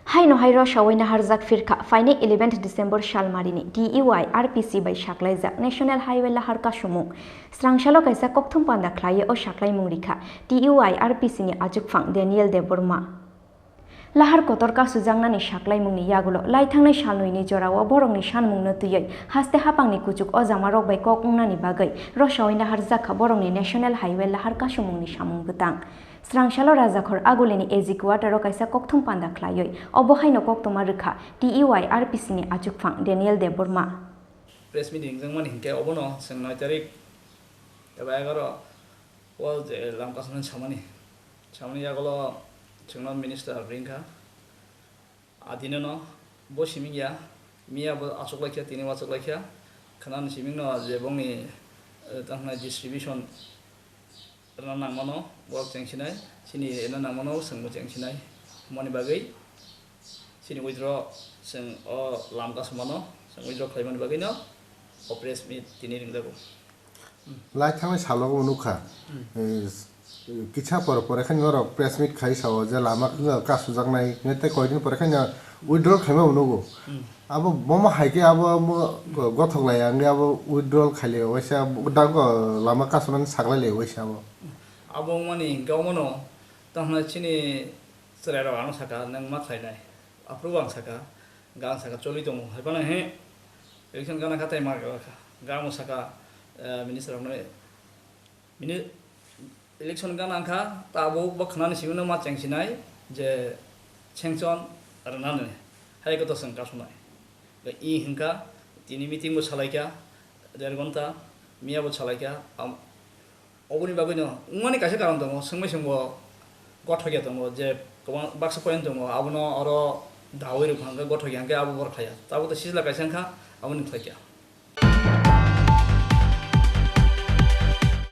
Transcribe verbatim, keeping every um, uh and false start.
Haino hai rosawai naharjak phirkha phainai eleventh December salmarini T U I R P C bai saklaijak National Highway lahar kasumung. Srangsalo kaisa kokthum panda khlaiwi o saklaimung rikha T U I R P C ni achukphang Daniel Debbarma. Lahar kotor kasujaknani saklaimungni yagulo laithangnai salnoini jorao borokni sanmungno twiwi haste haphangni kuchuk ojamarok bai kok wngnani bagwi rosawai naharjak kha borokni National Highway lahar kasumungni samung bwtang. Srangsalo Rajakhor Agulini A G quarter-o kaisa kokthum panda khlaiwi obo haino koktwma rwkha T U I R P C ni achukphang Daniel Debbarma. Press meet ringjakmani hinkhe obono chwng noi tarik eba egaroh o je lam kasamani samani, samani yagulo chwngno minister ringkha. Adinano bo siming ya, miya bo achuk laikha, tini bo achuk laikha. Khwnani simingno je bongni, eh, tamo hwnai distribution rwna nangmano, borok chengsinai, chini rwna nangmano, chwngbo chengsinai. Moni bagwi chini withdraw, chwng o lam kasumano, chwng withdraw khlaimani bagwino o press meet tini ringjago. Lai thangnai salo bo nukha. Hmm. Eh, kisa por pore khe norok press meet khai sao je lama wngkha kasujaknai, tei koidin pore khe withdrawal khaima bo nugo. Hmm. Abo bomo hai khe abo mo gothok lai ya wngwi abo withdrawal khai lai waisa, dango lama kasunani saklai lai waisa abo. Abo wngmani hinkhe omono tamo chini chwrairok ano saka, "Nwng ma khlainai?" Aphuru ang saka, "Ga ang saka choli tongo." Hai phano he election gana kha tei ma kha, ga mo saka, eh, minister rokno, mini-, election gana kha tabuk bo khwnani simi no ma chengsinai je sanction rwnani hai koto chwng kasunai. I hinkha tini meeting bo salaikha der ghonta, miya bo salaikha, am-, Oboni bagwino wngmani kaisa karon tongo, swngbai swngbo gothok ya tongo, je kwbang baksa point tongo, abono oro dawi rwkha hwnkhe gothok ya hwnkhe abo borok khaiya. Tabuk to sijla kaisa wngkha, aboni khlaikya.